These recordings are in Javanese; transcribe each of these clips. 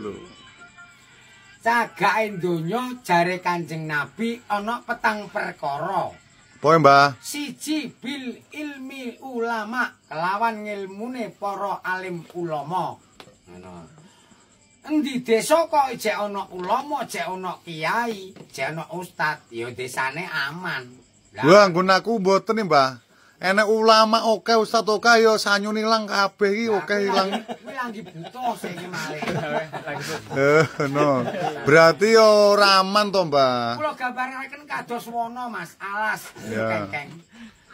Lho. Cagake donya jare Kanjeng Nabi ana petang perkara. Apa, Mbah? Siji bil ilmi ulama, kelawan ngilmune para alim ulama. Ngono. Endi desa kok ijek ana ulama, ijek ana kiai, ijek ana ustad, ya desane aman. Lah nggon aku mboten, Mbah. Enek ulama oke, ustad oke, ya sanyune ilang kabeh iki oke ilang. Kuwi lagi butuh sing malih. No. Berarti ya ora aman to, Mbah. Kula gambaraken kados wana, Mas, alas kengkeng.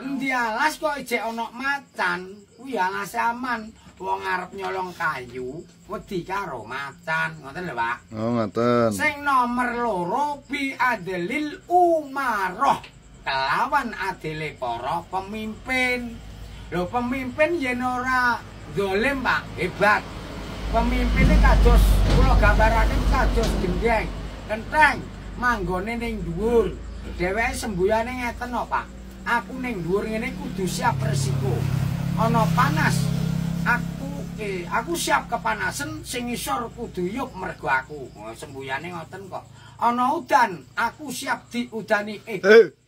Endi alas kok ijek ana macan, kuwi alase aman. Wong arep nyolong kayu wedi karo macan, ngoten lho, Pak. Oh, ngoten. Sing nomor loro bi adlil umaroh, kelawan adile para pemimpin. Lho, pemimpin yen ora dolim, Pak, hebat. Pemimpine kados kula gambaraken kados gendeng, kentheng manggone ning dhuwur. Dheweke sembuyane ngeten kok, Pak. Aku ning dhuwur ngene kudu siap resiko. Ana panas, aku siap kepanasan, sing isor kudu yuk mergo aku. Sembuyane ngoten kok. Ana udan, aku siap diudani.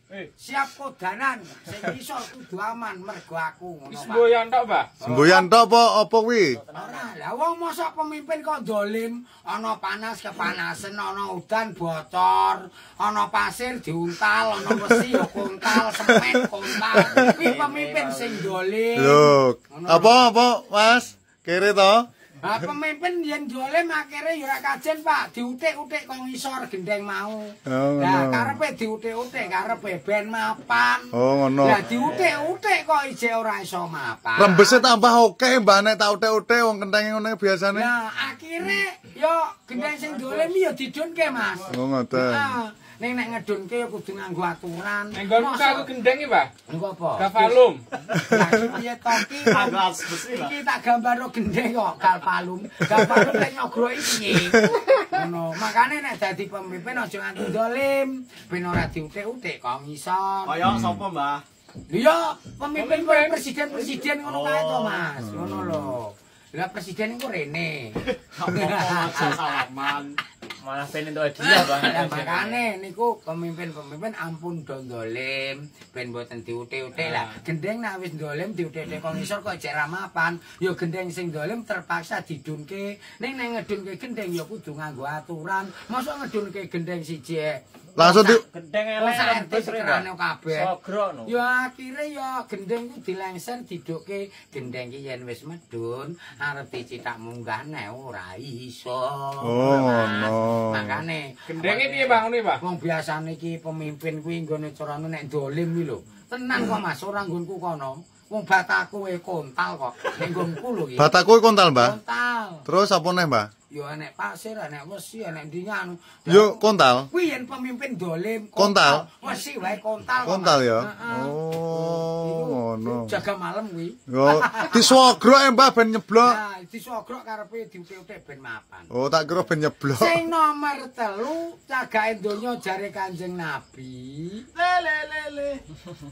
Siap kodanan, sing isor kudu aman mergo aku ngono, Pak. Semboyan tok, Mbah. Semboyan tok apa kuwi? Ora, lah wong mosok pemimpin kok dolim, ana panas kepanasen, ana udan bocor, ana pasir diuntal, ana wesi ya kontal, semen kontal. Kuwi pemimpin sing dolim. Lho, apa Mas? Kere to? Lah pemimpin yen dolim akhire ya ora kajen, Pak, diutik-utik kok ngisor gendeng mau. Oh, lah karepe diutik-utik karepe ben mapan. Oh, ngono. Lah diutik-utik kok ijek ora iso mapan. Rembese tambah oke, Mbah, nek tak utik-utik wong kentenge ngono biasane. Lah akhire ya gendeng sing dolim ya didunke, Mas. Oh, ngoten. Heeh. Ning nek ngedunke ya kudu nganggo aturan. Ning nggonku aku gendeng iki, Mbah. Engko apa? Galvalum. Lah piye to ki? Iki tak gambarno gendeng kok galvalum. Galvalum lek nyogroki piye? Ngono. Makane nek dadi pemimpin aja nganti dolim, ben ora diutik-utik kok ngisor. Kaya sapa, Mbah? Lha pemimpin presiden-presiden ngono kae to, Mas. Ngono lho. Lah presiden iku rene. Apa salaman. Malah ben entuk hadiah, Bang. Lah makane niku pemimpin-pemimpin ampun do dolim, ben mboten diutik-utik lah. Gendeng nek wis dolim diutik-utik kok ngisor kok jek ra mapan, ya gendeng sing dolim terpaksa didunke. Ning nek ngedunke gendeng ya kudu nganggo aturan. Mosok ngedunke gendeng siji langsung di gendeng elek rembes rene kabeh. Sogrok no. Ya akhire ya gendeng ku dilengser didukke gendeng ki yen wis medun arep dicithak munggah neh ora iso. Oh, ngono. Makane gendenge piye, Bang, ngene, Pak? Wong biasane iki pemimpin kuwi nggone carane nek dolim kuwi lho. Tenan kok, Mas, ora nggonku kono. Wong bataku e kontal kok. Ning nggonku lho iki. Bataku kontal, Mbah? Kontal. Terus apa neh, Mbah? Ya enek pasir, enek wesi, enek ndingan. Yo kontal. Kuwi yen pemimpin dolim kontal. Wesi wae kontal. Kontal ya. Oh, ngono. Jaga malam kuwi. Yo diswogrok Mbah ben nyeblok. Nah, diswogrok karepe diutik-utik ben mapan. Oh, tak kira ben nyeblok. Sing nomor 3 cagake donya jare Kanjeng Nabi. Le le le.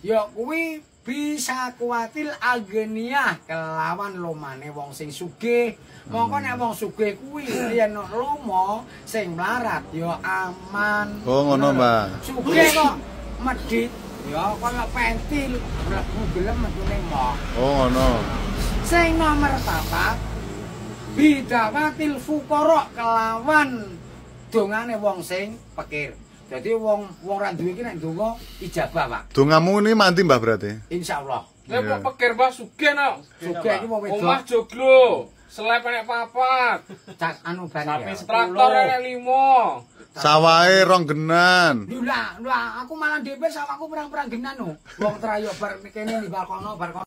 Ya kuwi bisa kuatil ageniah kelawan lomane wong sing sugih. Mongko nek wong sugih kuwi yen lomo sing mlarat ya aman. Oh, ngono, Mbah. Sugih kok medhit ya kaya pentil mlebu gelem metune mok. Oh, ngono. Sing nomor 4 bidawatil fuqara kelawan dongane wong sing pikir. Jadi wong wong ra duwe iki nek ndonga ijabah, Pak. Dongamu ini mandi, Mbah, berarti? Insyaallah. Lah kok pikir, Mbah, sugih no. Sugih iki wong wedok. Omah joglo, selep enek 4. Cak anu ban ya. Traktor enek 5. Sawahe rong genan. Lho lah, aku malah dhewe sawahku perang-perang genan no. Wong trayok bar kene di balkono, bar kono.